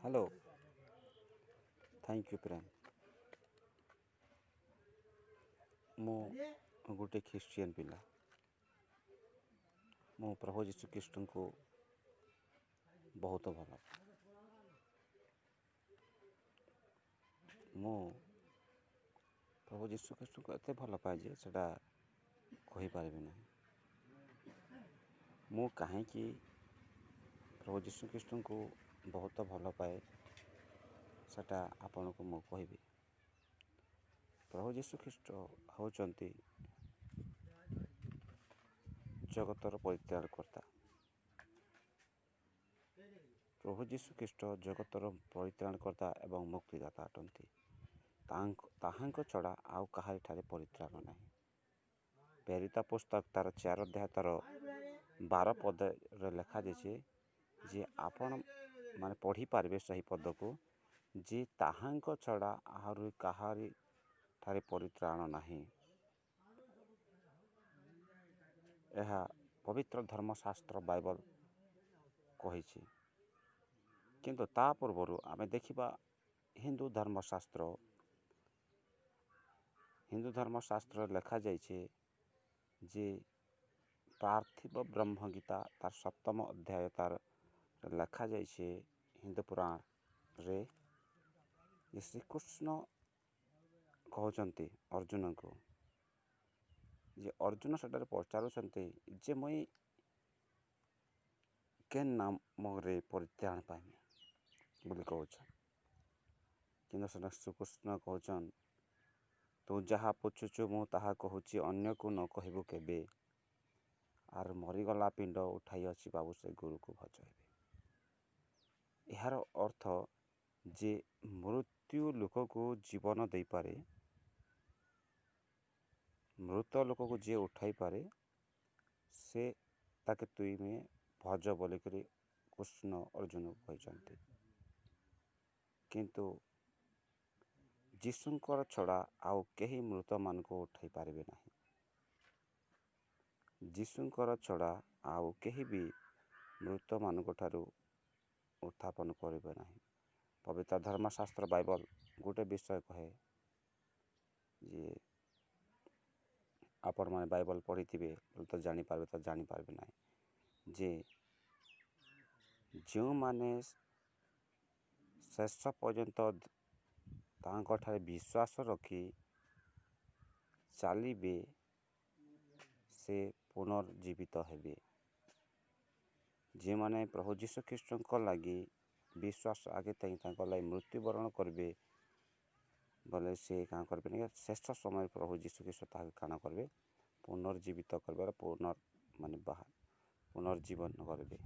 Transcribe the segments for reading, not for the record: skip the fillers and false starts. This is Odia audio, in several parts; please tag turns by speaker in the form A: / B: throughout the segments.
A: Hello, thank you Prem. ମୁଁ ଗୋଟେ ଖ୍ରୀଷ୍ଟିଆନ ପିଲା। ମୁଁ ପ୍ରଭୁ ଯୀଶୁ ଖ୍ରୀଷ୍ଟଙ୍କୁ ବହୁତ ଭଲ ପାଏ। ମୁଁ ପ୍ରଭୁ ଯୀଶୁ ଖ୍ରୀଷ୍ଟଙ୍କୁ ଏତେ ଭଲ ପାଏ ଯେ ସେଇଟା କହିପାରିବି ନାହିଁ। ମୁଁ କାହିଁକି ପ୍ରଭୁ ଯୀଶୁ ଖ୍ରୀଷ୍ଟଙ୍କୁ ବହୁତ ଭଲ ପାଏ, ସେଇଟା ଆପଣଙ୍କୁ ମୁଁ କହିବି। ପ୍ରଭୁ ଯୀଶୁ ଖ୍ରୀଷ୍ଟ ହେଉଛନ୍ତି ଜଗତର ପରିତ୍ରାଣକର୍ତ୍ତା। ପ୍ରଭୁ ଯୀଶୁ ଖ୍ରୀଷ୍ଟ ଜଗତର ପରିତ୍ରାଣକର୍ତ୍ତା ଏବଂ ମୁକ୍ତିଦାତା ଅଟନ୍ତି। ତାହାଙ୍କ ଛଡ଼ା ଆଉ କାହାରିଠାରେ ପରିତ୍ରାଣ ନାହିଁ। ପ୍ରେରିତ ପୁସ୍ତକ ତାର 4 ଅଧ୍ୟାୟ ତାର 12 ପଦରେ ଲେଖାଯାଇଛି ଯେ ଆପଣ ମାନେ ପଢ଼ିପାରିବେ ସେହି ପଦକୁ, ଯେ ତାହାଙ୍କ ଛଡ଼ା ଆହୁରି କାହାରି ଠାରେ ପରିତ୍ରାଣ ନାହିଁ। ଏହା ପବିତ୍ର ଧର୍ମଶାସ୍ତ୍ର ବାଇବଲ କହିଛି। କିନ୍ତୁ ତା ପୂର୍ବରୁ ଆମେ ଦେଖିବା ହିନ୍ଦୁ ଧର୍ମଶାସ୍ତ୍ର। ହିନ୍ଦୁ ଧର୍ମଶାସ୍ତ୍ରରେ ଲେଖାଯାଇଛି ଯେ ପାର୍ଥିବ ବ୍ରହ୍ମ ଗୀତା ତାର 7ମ ଅଧ୍ୟାୟ ତାର ଲେଖାଯାଇଛି ହିନ୍ଦୁ ପୁରାଣରେ ଯେ ଶ୍ରୀକୃଷ୍ଣ କହୁଛନ୍ତି ଅର୍ଜୁନଙ୍କୁ, ଯେ ଅର୍ଜୁନ ସେଠାରେ ପଚାରୁଛନ୍ତି ଯେ ମୁଇଁ କେନ୍ ନାମରେ ପରିତ୍ରାଣ ପାଇମି ବୋଲି କହୁଛନ୍। କିନ୍ତୁ ସେଟା ଶ୍ରୀକୃଷ୍ଣ କହୁଛନ୍, ତୁ ଯାହା ପୁଛୁଛୁ ମୁଁ ତାହା କହୁଛି, ଅନ୍ୟକୁ ନ କହିବୁ କେବେ। ଆର୍ ମରିଗଲା ପିଣ୍ଡ ଉଠାଇ ଅଛି ବାବୁ, ସେ ଗୁରୁକୁ ଭଜଇବେ। ଏହାର ଅର୍ଥ ଯେ ମୃତ୍ୟୁ ଲୋକକୁ ଜୀବନ ଦେଇପାରେ, ମୃତ ଲୋକକୁ ଯିଏ ଉଠାଇ ପାରେ, ସେ ତାକେ ତୁମେ ଭଜ ବୋଲିକରି କୃଷ୍ଣ ଅର୍ଜୁନକୁ କହିଛନ୍ତି। କିନ୍ତୁ ଯୀଶୁଙ୍କର ଛଡ଼ା ଆଉ କେହି ମୃତମାନଙ୍କୁ ଉଠାଇ ପାରିବେ ନାହିଁ। ଯୀଶୁଙ୍କର ଛଡ଼ା ଆଉ କେହି ବି ମୃତମାନଙ୍କ ଠାରୁ ଉତ୍ଥାପନ କରିବେ ନାହିଁ। ପବିତ୍ର ଧର୍ମଶାସ୍ତ୍ର ବାଇବଲ ଗୋଟେ ବିଷୟ କହେ ଯେ ଆପଣମାନେ ବାଇବଲ ପଢ଼ିଥିବେ ତ ଜାଣିପାରିବେ, ତ ଜାଣିପାରିବେ ନାହିଁ ଯେ ଯେଉଁମାନେ ଶେଷ ପର୍ଯ୍ୟନ୍ତ ତାଙ୍କଠାରେ ବିଶ୍ୱାସ ରଖି ଚାଲିବେ, ସେ ପୁନର୍ଜୀବିତ ହେବେ। ଯେଉଁମାନେ ପ୍ରଭୁ ଯୀଶୁ ଖ୍ରୀଷ୍ଟଙ୍କ ଲାଗି ବିଶ୍ୱାସ ଆଗେ ଥାଇ ତାଙ୍କ ଲାଗି ମୃତ୍ୟୁବରଣ କରିବେ ବୋଲେ ସେ କାଣା କରିବେ ନା, ଶେଷ ସମୟରେ ପ୍ରଭୁ ଯୀଶୁ ଖ୍ରୀଷ୍ଟ ତାହାକୁ କାଣା କରିବେ, ପୁନର୍ଜୀବିତ କରିବାର, ପୁନର୍ ମାନେ ବାହା ପୁନର୍ଜୀବନ କରିବେ,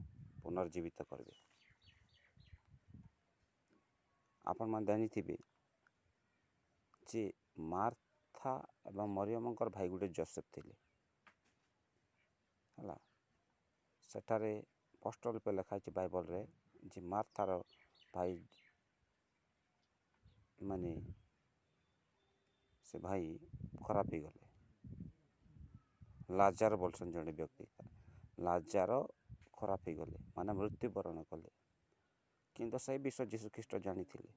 A: ପୁନର୍ଜୀବିତ କରିବେ। ଆପଣମାନେ ଜାଣିଥିବେ ଯେ ମାର୍ଥା ଏବଂ ମରିୟମଙ୍କର ଭାଇ ଗୋଟେ ଜୋସେଫ ଥିଲେ, ହେଲା। ସେଠାରେ ସ୍ପଷ୍ଟ ରୂପେ ଲେଖା ହେଇଛି ବାଇବଲରେ ଯେ ମାର୍ଥାର ଭାଇ ମାନେ ସେ ଭାଇ ଖରାପ ହେଇଗଲେ। ଲାଜାର ବୋଲସନ୍ ଜଣେ ବ୍ୟକ୍ତି, ଲାଜାର ଖରାପ ହେଇଗଲେ ମାନେ ମୃତ୍ୟୁବରଣ କଲେ। କିନ୍ତୁ ସେଇ ବିଷୟ ଯୀଶୁଖ୍ରୀଷ୍ଟ ଜାଣିଥିଲେ,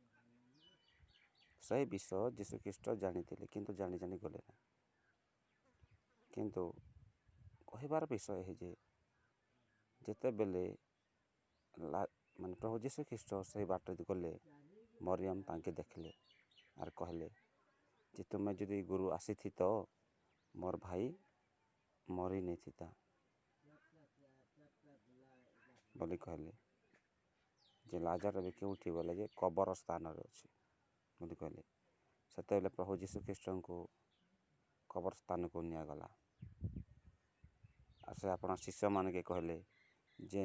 A: ସେହି ବିଷୟ ଯୀଶୁଖ୍ରୀଷ୍ଟ ଜାଣିଥିଲେ, କିନ୍ତୁ ଜାଣି ଜାଣି ଗଲେ ନାହିଁ। କିନ୍ତୁ କହିବାର ବିଷୟ ଏହି ଯେ ଯେତେବେଳେ ମାନେ ପ୍ରଭୁ ଯୀଶୁଖ୍ରୀଷ୍ଟ ସେହି ବାଟରେ ଗଲେ, ମରିୟମ ତାଙ୍କେ ଦେଖିଲେ ଆର୍ କହିଲେ ଯେ ତୁମେ ଯଦି ଗୁରୁ ଆସିଥିତ ମୋର ଭାଇ ମରି ନେଇଥିତା ବୋଲି କହିଲେ। ଯେ ଲାଜାର ଏବେ କେଉଁଠି ବୋଲେ ଯେ କବର ସ୍ଥାନରେ ଅଛି ବୋଲି କହିଲେ। ସେତେବେଳେ ପ୍ରଭୁ ଯୀଶୁଖ୍ରୀଷ୍ଟଙ୍କୁ କବର ସ୍ଥାନକୁ ନିଆଗଲା। ଆଉ ସେ ଆପଣ ଶିଷ୍ୟମାନକେ କହିଲେ ଯେ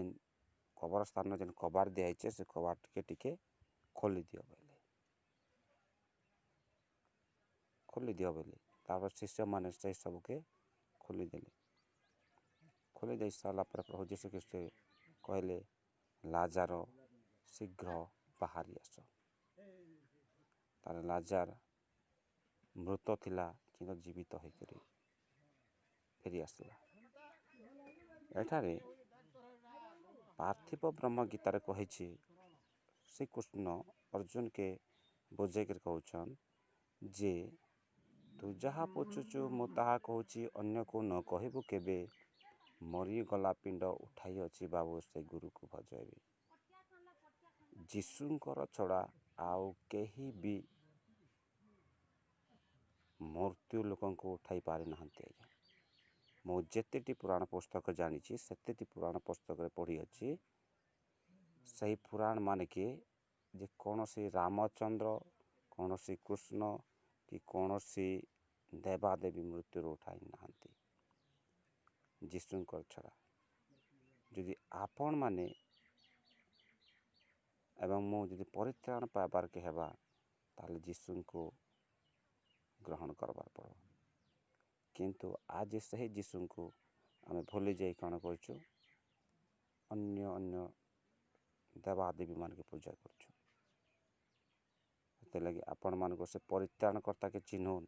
A: କବର ସ୍ଥାନରେ ଯେନ୍ କବାଟ ଦିଆହେଇছে ସେ କବାଟ ଟିକେ ଟିକେ ଖୋଲିଦିଅ ବୋଇଲେ, ଖୋଲିଦିଅ ବୋଇଲେ। ତାପରେ ଶିଷ୍ୟମାନେ ସେ ସବୁକେ ଖୋଲିଦେଲେ। ଖୋଲି ଦେଇ ସାରିଲା ପରେ ପ୍ରଭୁ ଯୀଶୁଖ୍ରୀଷ୍ଟ କହିଲେ, ଲାଜାର ଶୀଘ୍ର ବାହାରି ଆସ। ତାର ଲାଜାର ମୃତ ଥିଲା କିନ୍ତୁ ଜୀବିତ ହେଇକରି ଫେରି ଆସିଲା। ଏଠାରେ ପାର୍ଥିବ ବ୍ରହ୍ମ ଗୀତାରେ କହିଛି ଶ୍ରୀକୃଷ୍ଣ ଅର୍ଜୁନକେ ବୁଝେଇକରି କହୁଛନ୍ ଯେ ତୁ ଯାହା ପୁଛୁଛୁ ମୁଁ ତାହା କହୁଛି, ଅନ୍ୟକୁ ନ କହିବୁ କେବେ। ମରିଗଲା ପିଣ୍ଡ ଉଠାଇଅଛି ବାବୁ, ସେ ଗୁରୁକୁ ଭଜ ଏବେ। ଯୀଶୁଙ୍କର ଛଡ଼ା ଆଉ କେହି ବି ମୃତ୍ୟୁ ଲୋକଙ୍କୁ ଉଠାଇ ପାରିନାହାନ୍ତି ଆଜ୍ଞା। ମୁଁ ଯେତେଟି ପୁରାଣ ପୁସ୍ତକ ଜାଣିଛି, ସେତେଟି ପୁରାଣ ପୁସ୍ତକରେ ପଢ଼ିଅଛି, ସେହି ପୁରାଣ ମାନେକି ଯେ କୌଣସି ରାମଚନ୍ଦ୍ର, କୌଣସି କୃଷ୍ଣ କି କୌଣସି ଦେବାଦେବୀ ମୃତ୍ୟୁରୁ ଉଠାଇ ନାହାନ୍ତି ଯୀଶୁଙ୍କର ଛଡ଼ା। ଯଦି ଆପଣମାନେ ଏବଂ ମୁଁ ଯଦି ପରିତ୍ରାଣ ପାଇବାର୍କେ ହେବା, ତାହେଲେ ଯୀଶୁଙ୍କୁ ଗ୍ରହଣ କରବାର ପଡ଼ିବ। କିନ୍ତୁ ଆଜି ସେହି ଯୀଶୁଙ୍କୁ ଆମେ ଭୁଲି ଯାଇ କ'ଣ କରୁଛୁ? ଅନ୍ୟ ଅନ୍ୟ ଦେବାଦେବୀମାନଙ୍କୁ ପୂଜା କରୁଛୁ। ସେଥିଲାଗି ଆପଣମାନଙ୍କୁ ସେ ପରିତ୍ରାଣକର୍ତ୍ତାକେ ଚିହ୍ନୁନ୍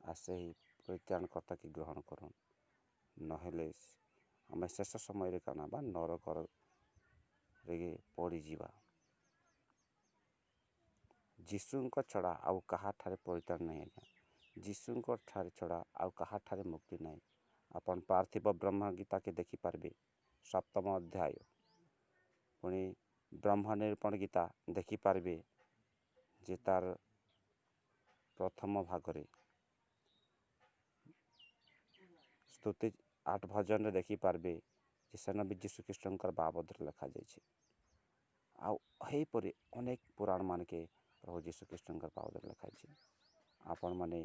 A: ଆଉ ସେହି ପରିତ୍ରାଣକର୍ତ୍ତାକେ ଗ୍ରହଣ କରୁନ୍, ନହେଲେ ଆମେ ଶେଷ ସମୟରେ କ'ଣ ହେବା? ନରକରେ ପଡ଼ିଯିବା। ଯୀଶୁଙ୍କ ଛଡ଼ା ଆଉ କାହାଠାରେ ପରିତ୍ରାଣ ନାହିଁ ଆଜ୍ଞା। ଯୀଶୁଙ୍କ ଠାରେ ଛଡ଼ା ଆଉ କାହାଠାରେ ମୁକ୍ତି ନାହିଁ। ଆପଣ ପାର୍ଥିବ ବ୍ରହ୍ମ ଗୀତାକେ ଦେଖିପାରିବେ, ସପ୍ତମ ଅଧ୍ୟାୟ। ପୁଣି ବ୍ରହ୍ମ ନିରୂପଣ ଗୀତା ଦେଖିପାରିବେ ଯେ ତାର ପ୍ରଥମ ଭାଗରେ, ସ୍ତୁତି ଆଠ ଭଜନରେ ଦେଖିପାରିବେ ଯେ ସେନ ବି ଯୀଶୁଖ୍ରୀଷ୍ଟଙ୍କର ବାବଦରେ ଲେଖାଯାଇଛି। ଆଉ ଏହିପରି ଅନେକ ପୁରାଣ ମାନକେ ପ୍ରଭୁ ଯୀଶୁଖ୍ରୀଷ୍ଟଙ୍କର ବାବଦରେ ଲେଖାଯାଇଛି। ଆପଣମାନେ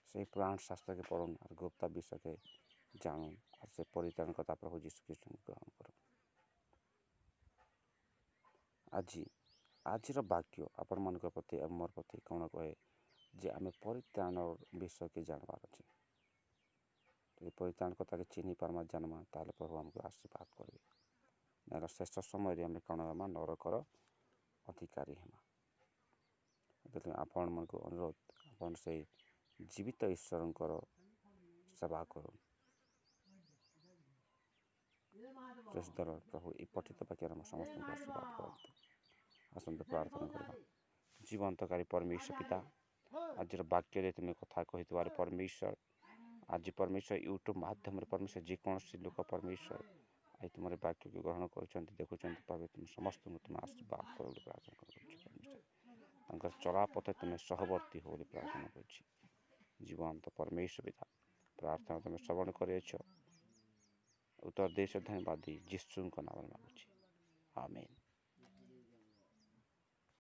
A: ସେଇ ପୁରାଣ ଶାସ୍ତ୍ରକେ ପଢ଼ୁନ୍ ଆର୍ ଗୁପ୍ତ ବିଷୟକେ ଜାଣୁନ୍ ଆର୍ ସେ ପରିତ୍ରାଣ କଥା ପ୍ରଭୁ ଯୀଶୁଖ୍ରୀଷ୍ଟଙ୍କୁ ଗ୍ରହଣ କରୁନ୍। ଆଜିର ବାକ୍ୟ ଆପଣମାନଙ୍କ ପ୍ରତି ଏବଂ ମୋର ପ୍ରତି କ'ଣ କହେ ଯେ ଆମେ ପରିତ୍ରାଣ ବିଷୟକେ ଜାଣବାର ଅଛି। ଯଦି ପରିତ୍ରାଣ କଥାକେ ଚିହ୍ନି ପାର୍ମା, ଜାଣମା, ତାହେଲେ ପ୍ରଭୁ ଆମକୁ ଆଶୀର୍ବାଦ କରିବେ। ନହେଲେ ଶେଷ ସମୟରେ ଆମେ କ'ଣ ହେମା? ନରକର ଅଧିକାରୀ ହେମା। ସେଥିପାଇଁ ଆପଣମାନଙ୍କୁ ଅନୁରୋଧ, ଆପଣ ସେଇ ଜୀବିତ ଈଶ୍ୱରଙ୍କର ସେବା କରୁନ୍। ପ୍ରଭୁ ଏ ପଠିତ ବାକ୍ୟରେ ଆମ ସମସ୍ତଙ୍କୁ ଆଶୀର୍ବାଦ କରନ୍ତୁ। ଆସନ୍ତୁ ପ୍ରାର୍ଥନା କରିବା। ଜୀବନ୍ତକାରୀ ପରମେଶ୍ୱର ପିତା, ଆଜିର ବାକ୍ୟରେ ତୁମେ କଥା କହିଥିବାରୁ ପରମେଶ୍ୱର, ଆଜି ପରମେଶ୍ୱର ୟୁଟ୍ୟୁବ୍ ମାଧ୍ୟମରେ ପରମେଶ୍ୱର ଯେକୌଣସି ଲୋକ ପରମେଶ୍ୱର ଆଜି ତୁମର ବାକ୍ୟକୁ ଗ୍ରହଣ କରୁଛନ୍ତି, ଦେଖୁଛନ୍ତି, ପ୍ରଭୁ ତୁମେ ସମସ୍ତଙ୍କୁ ତୁମେ ଆଶୀର୍ବାଦ କର ବୋଲି ପ୍ରାର୍ଥନା କରୁଛି। ପରମେଶ୍ୱର, ତାଙ୍କର ଚଳାପଥ ତୁମେ ସହବର୍ତ୍ତୀ ହଉ ବୋଲି ପ୍ରାର୍ଥନା କରୁଛି। ଜୀବନ୍ତ ପରମେଶ୍ୱର ପିତା, ପ୍ରାର୍ଥନା ତୁମେ ଶ୍ରବଣ କରିଅଛ, ଉତ୍ତର ଦେଶ, ଧନ୍ୟବାଦ ଦେଇ ଯୀଶୁଙ୍କ ନାମରେ ମାଗୁଛି, ଆମେନ୍।